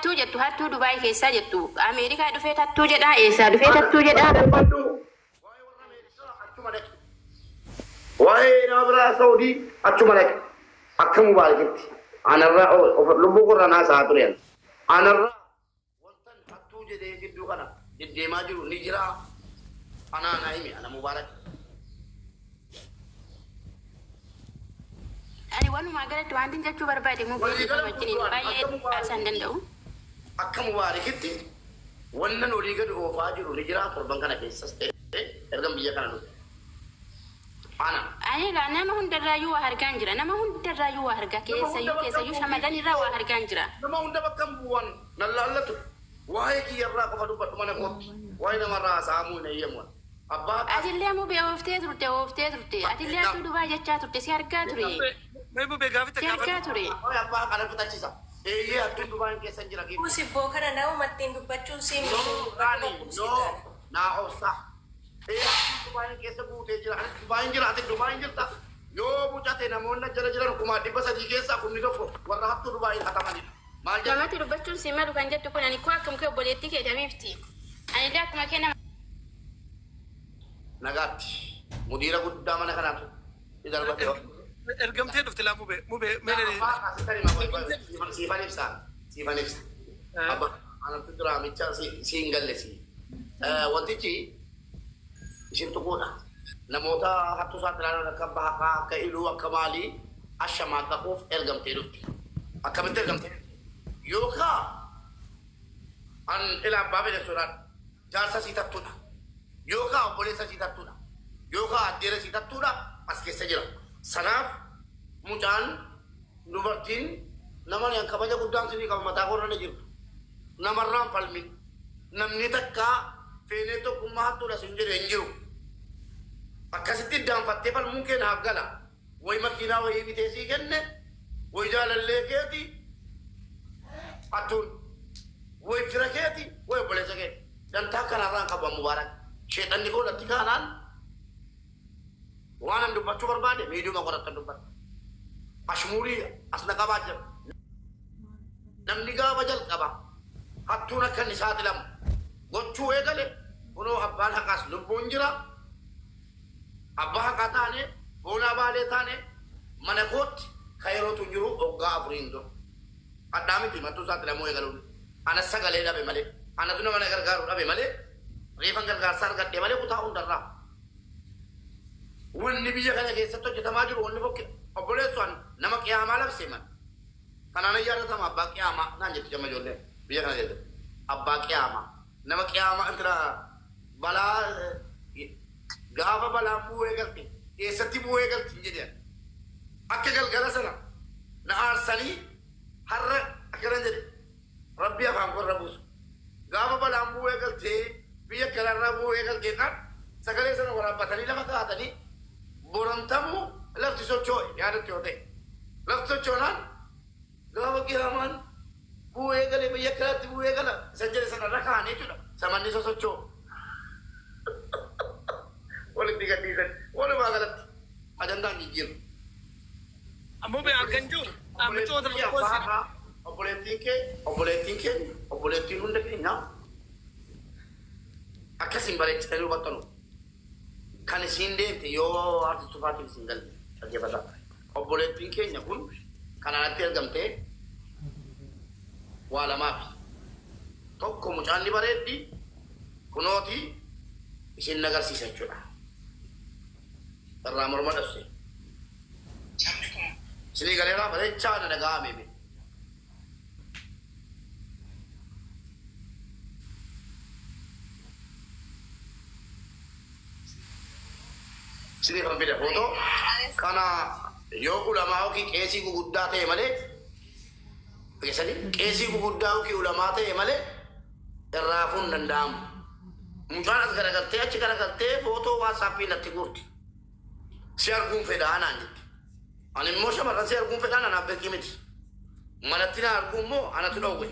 Hattuu jettu, hattuu Dubaay keessaa jettu. Ameerikaa dhufee hattuu jedhaa, eessaa dhufee hattuu jedhaa. Dhaggeeffadhu. Waa'ee warra Ameerikaa achuma dhaqi. Waa'ee nama biraa Saudii achuma dhaqi. Akka Mubaarakitti. Anarraa lubbuu korra naasaa ture. Anarraa wantan hattuu jedhee gidduu kana deddeemaa jiru ni jira. Anaa naa himi, ana Mubaarak. Ani walumaa galatti wantin jechuu barbaade mubee Waliigala wajjiniin guutuudhaan baay'ee akka Mubaarak haasaan danda'u. Akka Mubaarakitti wannan olii gadi oofaa jiru ni jira torban kana keessas ta'e ergan biyya kana dhufe. Ana. Ani egaa nama hundarraayyuu waa argaan jira. Nama hundarraayyuu waa argaa Nama hunda keessayyuu bakka keessayyuu bu'u shamarran irraa waa argaan jira. Nama hunda bakka hin bu'an nan laallatu. Waa'ee kiyyarraa qofa dubbadhu mana kootti. Waa'ee namarraa haasa'amuu hin eeyyamu. Abbaa haqaa Atillee mubee ooftee turte, ooftee turte. Atillee hattuu Dubaay jechaa turte, si argaa ture. Mee Mubee gaaficha Si argaa gaafadhu. ture. Waa'ee abbaa haqaa na fixachisa. Eeyyee, hattuun Dubaayin keessa hin jira giifti. Sibboo kana namumatti hin dubbachuun siin No, dubbachuu Raani, qabu no, si taana. naa obsa. Ee, hattuun Dubaayin keessa guutee jira. Anis Dubaayin jira, ati Dubaayin jirta. Yoo mucate namoonni jala jiran 300,000 keessaa 1,000 warra hattuu Dubaayin hatamanidha. Maal jedhu? Namatti dubbachuun si malu kan jettu kun ani koo akkuma kee obboleettii kee tabiifti. Anillee akkuma kee nama Nagaatti. Mudiira guddaa mana kanaatu si darbate. Ergamtee dhufte laa Mubee. Mubee mee Abbaa akkasitti hima, siifan ibsa. Siifan ibsa. Abbaa anatti diraamicha si hin galle si. Wantichi isin tuquudha. Namoota hattuu saaxilaan akka abbaa haqaa, akka iluu, akka maalii ashamaa qaquuf ergamtee dhufte. Akkamitti ergamtee dhufte? Yookaan an ila abbaa fedhe sodaadha. Jaarsa sii tattuudha. Yookaan obboleessa sii tattuudha. Yookaan addeera sii tattuudha as keessa jira. Sanaaf mucaan dubartiin nama ni kabaja guddaan sinii qaba mataa korra ni jirtu. Namarraan falmin. Namni takka feenee tokkummaa hattuudha sin jedhe hin jiru. Akkasitti daanfattee falmuun kee naaf gala. Wayi makiinaa wayii bitee sii kenne, wayi jaalallee keeti hattuun, wayi fira keeti, wayi obboleessa keeti. Dantaa kanarraan qabu Mubaarak. Sheexanni koo natti kaanaan waan an dubbachuu barbaade miidiyuma qorattan dubbadha. Ashmuurii as na qabaa jira. Namni gaafa jalqaba hattuun akka inni saaxilamu gochuu eegale kunoo abbaan haqaas lubbuun jira. Abbaa haqaa taane, boonaa baalee taane, mana kootti ka yerootu hin jiru waggaa 4n dura. Hadhaa miti mattuu saaxilamuu eegaluun. Ana sagalee dhabe malee, anatu nama na gargaaru dhabe malee, reefan gargaarsa argadhe malee kutaa hundarraa. Wanni biyya kana keessatti hojjetamaa jiru wanni fokke obboleessu an nama qiyaamaa labse man. Kanaan yaadatama abbaa qiyaamaa naan jetti jamma ijoolleen biyya kana keessatti. Abbaa qiyaamaa. Nama qiyaamaa intala balaa gaafa balaan bu'uu eegalte eessatti bu'uu eegalti hin jedhan. Akka galgala sana na aarsanii har'a akkana jedhe rabbi afaan korra buusu. Gaafa balaan bu'uu eegaltee biyya kanarraa bu'uu eegalteedhaan sagalee sana waraabbatanii lafa kaa'atanii borontamuu lafti socho'e yaadatti yoo ta'e. Lafti sochoonaan gaafa qiyaamaan bu'uu eegale biyya kanatti bu'uu eegala isa jedhe sanarra kaa'anii jechuudha. Samanni sosocho'u. Walitti gadhiisan. Walumaa galatti ajandaan jijjiiru. Mubee halkan jiru micoota Obboleettiin kee, obboleettiin keenya, obboleettiin hunda keenya akkasiin bareechitanii hubattanu. Kan isiin deemte yoo artist tufaatiif isin galte dhaggeeffata. Obboleettiin keenya kun kan anatti ergamtee waa lamaafi. Tokko mucaan ni bareeddi, kunooti isin agarsiisa jechuudha. Irraa morma dhosse. Isinii galeeraa bareechaa na dhaga'ame. Isinii kan fide footoo kana yoo ulamaa yookiin qeesii guguddaa ta'e malee, keessanii qeesii guguddaa yookiin ulamaa ta'e malee irraa hafuun hin danda'amu. Mucaan as garagaltee achi garagaltee footoo WhatsAppii natti guurti. Si arguun fedhaa naan jetti. Ani immoo shamarran si arguun fedhaa anaaf beekii miti. Manatti na arguu immoo anatu dhowwe.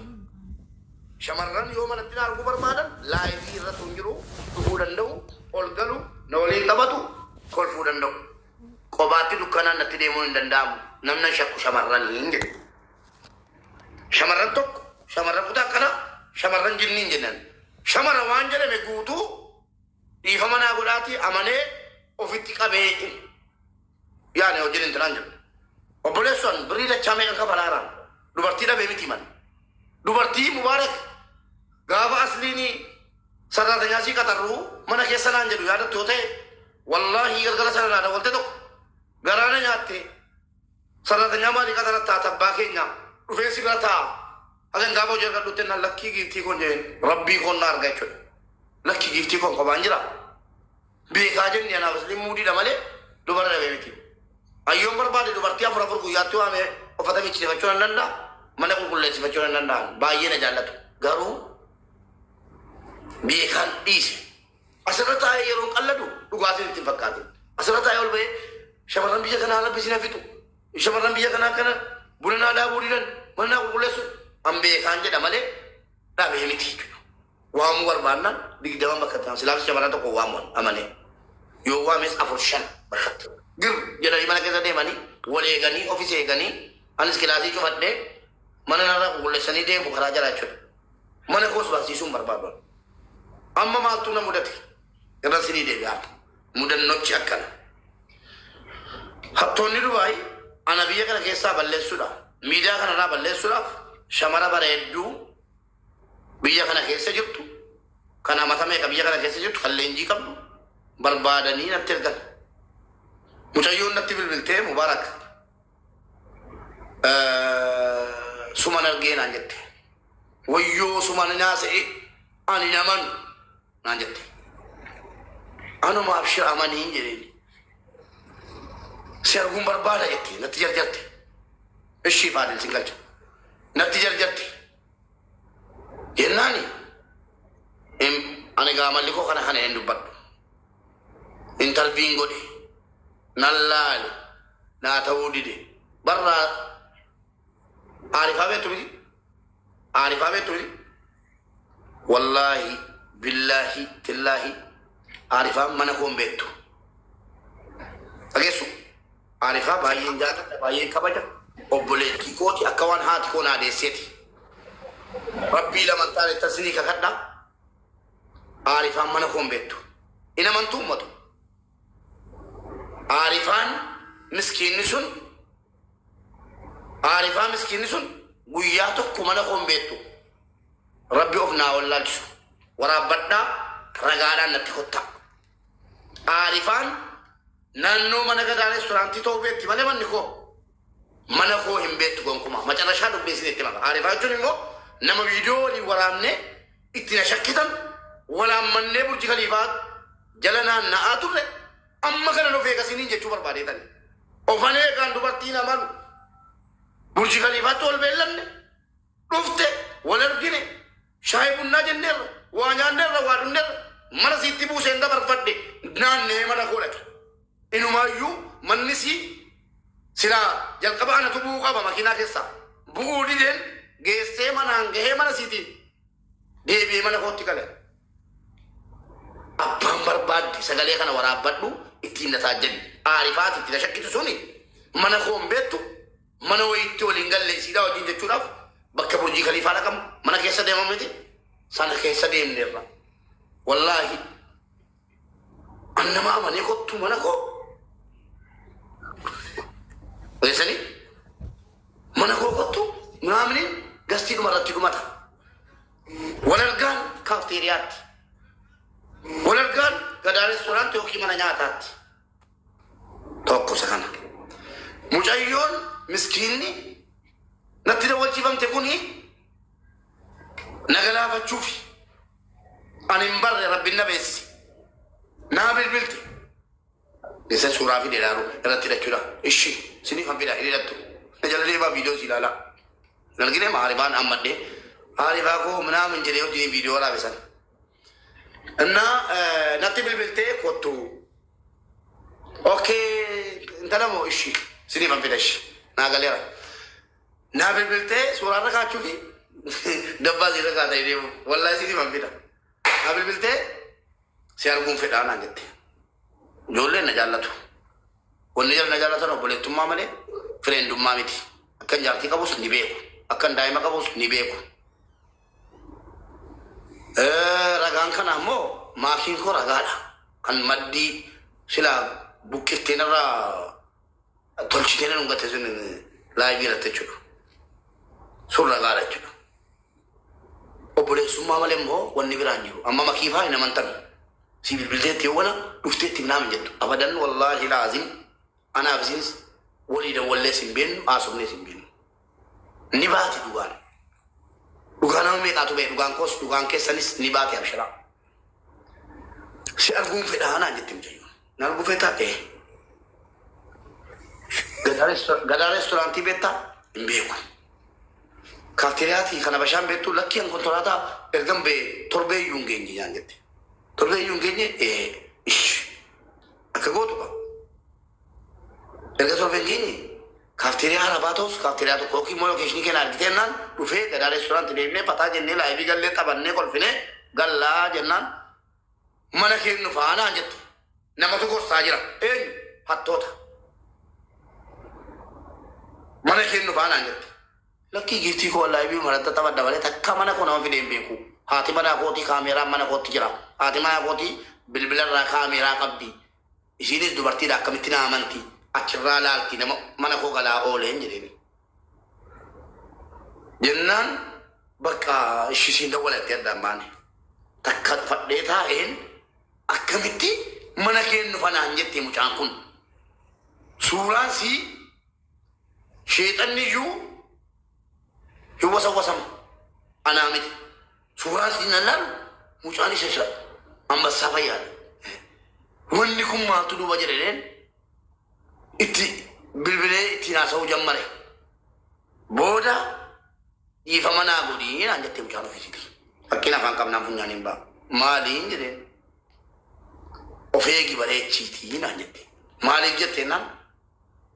Shamarran yoo manatti na arguu barbaadan live irra hin jiru dhufuu danda'u, ol galu, na waliin taphatu, kolfuu danda'u. Qobaatti dukkanaan natti deemuun hin danda'amu. Namni shakku shamarran hin jedhu. Shamarran tokko shamarran kutaa Shamarran jinniin jennan. Shamara waan jedhame guutuu dhiifama naa godhaati amanee ofitti qabee yaane hojiin intinaan jedhu. Obboleessuun birrii dachaa meeqan kafalaaraan dubartii dhabee miti man. Dubartii Mubaarak gaafa asliini saraatanyaa sii qaxarruu mana keessa naan jedhu yaadattu yoo ta'e, wallaahi galgala sana naa dawwalte tokko garaana nyaatte. Saraatanyaa maalii qaxarattaa tabbaa keenya dhufee si bira taa'a. Hagan gaafa hojii argadhutti naan lakkii giiftii koon jedheen rabbii koon na arga jechuudha. Lakkii giiftii koon kophaan jira. Beekaa jenni anaaf asliin muudiidha malee dubara dhabee miti. Ayyoon barbaade dubartii afur afur guyyaatti waamee uffata miiccifachuu nan danda'a. Mana qulqulleessifachuu nan danda'a. Baay'ee na jaallatu. Garuu beekaan dhiise. Asirra taa'ee yeroo qalladu dhugaatiin itti hin fakkaatin. Asirra taa'ee ol ba'ee shamarran biyya kanaa rabbi isin hafitu. Shamarran biyya kanaa kana buna naa daabuu didan, mana naa qulqulleessu. An beekaan jedha malee dhabee miti jechuudha. Waamuu barbaannaan 20 bakka ta'an silaafis shamarran tokko waamu amanee. Yoo waames afur shan bakka gir jedhanii mana keessa deemanii wal eeganii ofis eeganii anis kilaasii cufadhee mana narraa qulqulleessanii deemu karaa jala jechuudha. Mana koos barsiisuun barbaadu. Amma maaltu na mudate? Irra sinii deebi'aa. Mudannochi akkana. Hattoonni Dubaay ana biyya kana keessaa balleessuudhaaf, miidiyaa kanarraa balleessuudhaaf shamara bareedduu biyya kana keessa jirtu, kan amata meeqa biyya kana keessa jirtu, kan leenjii qabdu barbaadanii natti ergan. Mucayyoon natti bilbiltee, "Mubaarak, suman argee," naan jette. "Wayyoo, suman naasa'e, ani namanu," naan jette. Anuma abshir amanii hin jedheen. "Si arguun barbaada," jette, natti jarjarte. Ishii faadil sin galcha. Natti jarjarte. Jennaani ani gaamalli koo kana kana hin dubbadhu. Interview godhe. Nan laale. Naa ta'uu dide. Barraa Aarifaa beektu miti? Aarifaa beektu miti? Wallaahi, billaahi, tillaahi, Aarifaan mana koo hin beektu. Dhageessu? Aarifaa baay'een jaalladha, baay'een kabaja. Obboleettii kooti, akka waan haati koo naa deesseeti. Rabbii lamantaan itti asinii kakadha. Aarifaan mana koo hin beektu. In amantuu ummatu. Aarifaan miskiinni sun, Aarifaa miskiinni sun guyyaa tokko mana koo hin beektu. Rabbi of naa wallaalchisu. Waraabbadhaa, ragaadhaan natti kottaa. Aarifaan naannoo mana gadaa reesturaantii ta'uu beekti malee manni koo mana koo hin beektu gonkumaa. Macarrashaa dubbii isin itti maka. Aarifaa jechuun immoo nama viidiyoo waliin waraabnee itti na shakkitan, walaammannee Burji Kaliifaa jala naanna'aa turre, amma kana nuuf eegasiniin jechuu barbaadeetani. Ofan eegaan dubartiin amanu. Burji Kaliifaatti wal beellamne, dhufte, wal argine, shaayii bunnaa jenneerra, waa nyaanneerra, waa dhunneerra, mana siitti buuseen dabarfadhe, naannee mana koo dhaqe. Inumaayyuu manni sii silaa jalqaba anatu bu'uu qaba makiinaa keessaa. Bu'uu dideen geessee manaan gahee mana siitiin deebi'ee mana kootti gale. Abbaan barbaadde sagalee kana waraabbadhu, ittiin na taajjabi. Aarifaati itti na shakkitu suni mana koo hin beektu, mana wayiitti waliin galle isiidhaa wajjin jechuudhaaf bakka Burjii Kaliifaa dhaqamu mana keessa deemamu miti, sana keessa deemneerra. Wallaahi an nama amanee kottu mana koo. Dhageessanii, mana koo kottu naamni gastii dhuma irratti dhumata. Wal argaan kaafteeriyaatti. Wal argaan gadaa reestooraantii yookiin mana nyaataatti. Tokko isa kana. Mucayyoon miskiinni natti dawwachiifamte kuni na galaafachuufi. Ani hin barre, rabbiin na beeksise. Naa bilbilte. Isa suuraa fide ilaalu irratti hidhachuudha. Ishi siniif han fida, hin hidhattu. Na jala deemaa viidiyoo si ilaalaa. Hin argine maarifaan ammadhee. Aarifaa koo minaamin jedhee hojii viidiyoo waraabe sana. Innaa natti bilbiltee, "Kottu." Okay, intala moo ishi siniif han fida, ishi. Naa galeera. Naa bilbiltee suuraa irra kaachuu fi dabbaa siirra kaatanii deemu. Wallaahi siniif han fida. Naa bilbiltee, "Si arguun fedhaa," naan jette. Ijoolleen na jaallatu. Wanni jala na jaallatan obboleettummaa malee friendummaa miti. Akkan jaartii qabus ni beeku. Akkan daa'ima qabus ni beeku. Ragaan kana ammoo maakiin koo ragaadha. Kan maddii silaa buqqifteen irraa tolchiteen dhungate sun laayivii irratti jechuudha. Sun ragaadha jechuudha. Obboleessummaa malee immoo wanni biraan jiru. Amma makiifaa hin amantan. Si bilbilteetti yoo wana dhufteetti naam jettu. Abadan wallaahi laazim anaaf isinis walii dawwallees hin beennu haasofnees hin beennu. Ni baati dhugaan. Dhugaa nama meeqaatu ba'e dhugaan koos dhugaan keessanis ni baate abshiraa. Si arguun fedhaa naan jette mucayyoon. Na arguu feetaa ee. Gadaa reestooraantii beektaa hin beeku. Kaafteeriyaatii kana bashaan beektu lakkii an konkolaataa ergan ba'e torbee iyyuu hin geenye naan jette. Torbee iyyuu hin geenye ee ish akka gootu qaba. Erga torbee hin geenye kaafteeriyaa arabaa ta'us kaafteeriyaa tokko yookiin immoo lookeeshinii keenya argitee jennaan dhufee gadaa reestooraantii deemnee pataa jennee laayivii gallee taphannee kolfinee gallaa jennaan mana keenya faanaan jette. Namatu gorsaa jira. Eenyu? Hattoota. Mana keenya faanaan jette. Lakkii giiftii koo laayivii maratta taphadha malee takka mana koo nama fidee hin beeku. Haati mana kootii kaameeraan mana kootti jira. Haati mana kootii bilbilarraa kaameeraa qabdi. Isiinis dubartiidha akkamitti na amanti. Achirraa laalti nama mana koo galaa ooleen jedheeni. Jennaan bakka ishisiin dawwalattee addaan baane. Takka fadhee taa'een akkamitti mana keenya fanaan jette mucaan kun. Suuraan sii sheexanni iyyuu hin wasawwasama. Anaa miti. Suuraan sii nan laalu mucaan isa isa ambassaa fayyaadha. Wanni kun maaltu duuba jedheen itti bilbilee ittiin haasa'uu jammare. Booda dhiifama naa godhii naan jettee mucaan ofiisiiti. Fakkiin afaan qabnaan funyaaniin ba'a. Maaliin jedheen? Of eegi bareechiitii naan jette. Maaliif jettee naan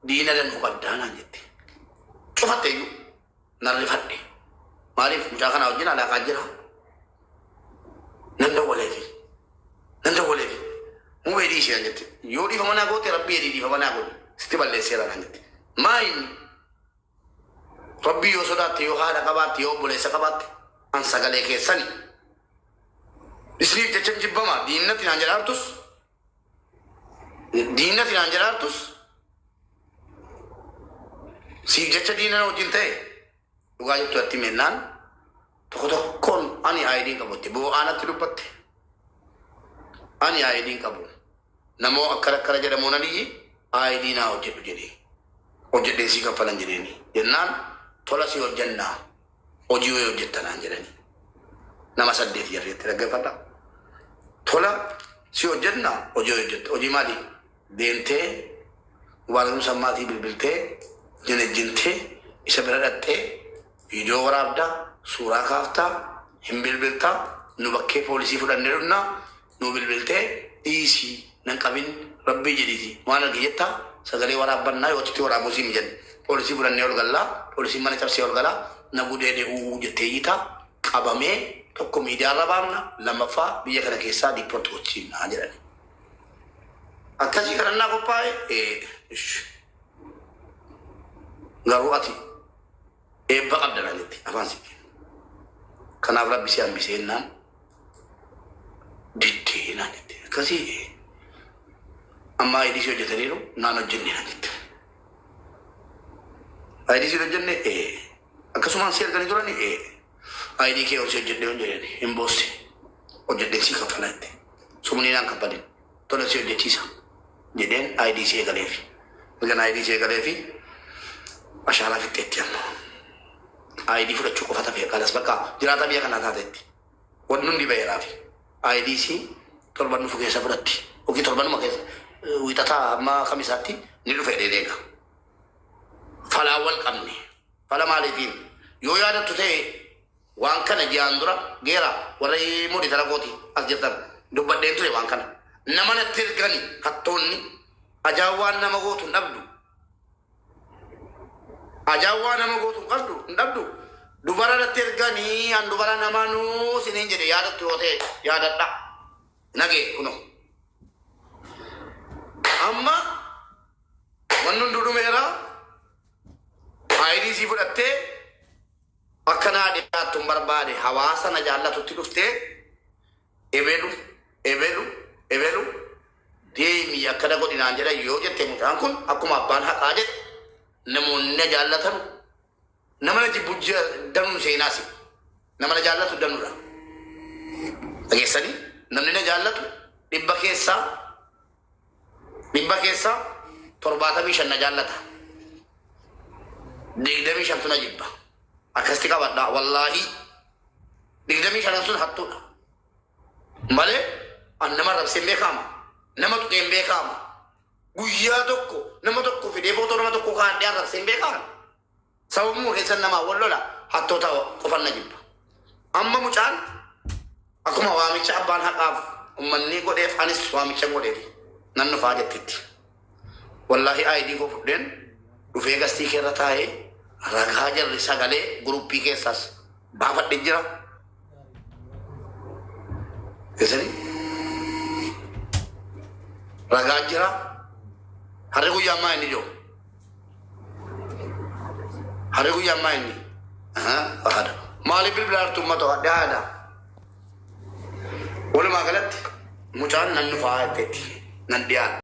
diina danuu qabdaa naan jette. Cufatte iyyuu nan rifadhe. Maaliif mucaa kana wajjin alaaqaa jira? Nan dawwaleefi. Nan dawwaleefi. Mubee dhiisee naan jette. Yoo dhiifama naa goote rabbii jedhii dhiifama naa godhi. Sitti balleesseera naan jette. Maa inni? Rabbii yoo sodaatte yoo haadha qabaatte yoo obboleessa qabaatte an sagalee keessani. Isiniif jecha hin jibbama diinatti naan jedhaartus. Diinatti naan jedhaartus. Siif jecha diina na wajjin ta'e dhugaa jirtu atti mennaan tokko tokkoon ani aayidiin qabu itti boo'aanatti dubbatte. Ani aayidiin qabu. Namoo akkana akkana jedhamu nan iyyi aayidii naa hojjedhu jedhee. Hojjedhee sii kaffalan jedheeni. Jennaan tola si hojjennaa hojii wayii hojjetta naan jedhani. Nama saddeet jarreetti dhaggeeffadha. Tola si hojjennaa hojii wayii hojjetta. Hojii maali? Deemtee waalamsa maatii bilbiltee jinejjintee isa bira dhattee viidiyoo waraabdaa suuraa kaaftaa hin bilbiltaa nu bakkee poolisii fudhannee dhufnaa nu bilbiltee dhiisii nan qabin rabbii jedhiiti waan argi jettaa sagalee waraabbannaa yoo achitti waraabuu siin jenna poolisii fudhannee ol gallaa poolisiin mana cabsee ol galaa na gudeede uuu jettee iyyita qabamee tokko miidiyaarra baafna lammaffaa biyya kana keessaa diippoorti gochiifnaa jedhani. Akkasii kadhannaa qophaa'e ish. Garuu ati eebba qabda naan jette afaan sitti. Kanaaf rabbi si hambisee jennaan diddee naan jette. Akkasii amma ID si hojjetaniiru naan hojjenne naan jette. ID si hojjenne akkasumaan si erganii turani ID kee hojii hojjedhee hin jedhani hin boosse hojjedhee si kaffala jette. Sumni naan kaffalin tola si hojjechiisa jedheen ID si eegaleefi. Ergan ID si eegaleefi ashaaraa fixxeetti amma. ID fudhachuu qofa tafe kanas bakka jiraata biyya kanaa taatetti. Wanni hundi ba'eeraafi. ID si torban dhufu keessa fudhatti. Yookiin torbanuma keessa wiixataa amma kamisaatti ni dhufe dheedeega. Falaa wal qabne. Fala maaliitiin yoo yaadattu ta'e waan kana ji'aan dura geera warra moodii tara kooti as jirtan dubbadheen ture waan kana. Nama natti ergani hattoonni ajaa'waan nama gootu hin dhabdu. Ajaa'waa nama gootu hin qabdu hin dhabdu. Dubara natti erganii an dubara namanuu siniin jedhe yaadattu yoo ta'e yaadadha. Nagee kunoo. Amma wanni hundi dhumeera. ID si fudhattee akka naa dhiyaattu hin barbaade hawaasa na jaallatutti dhuftee Ebelu ebelu ebelu deemi akkana godhi naan jedhan yoo jette, mucaan kun akkuma abbaan haqaa jedhe, namoonni na jaallatan, nama na jibbu danuu seenaasi, nama na jaallatu danuudha. Dhageessanii, namni na jaallatu 100 keessaa 75 na jaallata. 25tu na jibba. Akkasitti qabadha, wallaahi. 25n sun hattuudha. Malee an nama rabsee hin beekama. Nama tuqee hin beekama. Guyyaa tokko nama tokko fidee footoo nama tokko kaadhee arrabsee hin beekama. Sababuma keessan namaa wal lola, hattoota qofan na jibba. Amma mucaan akkuma waamicha abbaan haqaaf uummanni godheef, anis waamicha godheef nan dhufaa jettitti. Wallaahi, ID koo fudheen dhufee gastii keerra taa'ee ragaa jarri sagalee guruppii keessaas baafadhe jira. Keessanii ragaa jira. Harri guyyaa ammaa inni jiru. Harri guyyaa ammaa inni. Haadha. Maaliif bilbila hartu uummata haadha haadha. Walumaa galatti mucaan nan dhufaa jetteetti nan dhiyaata.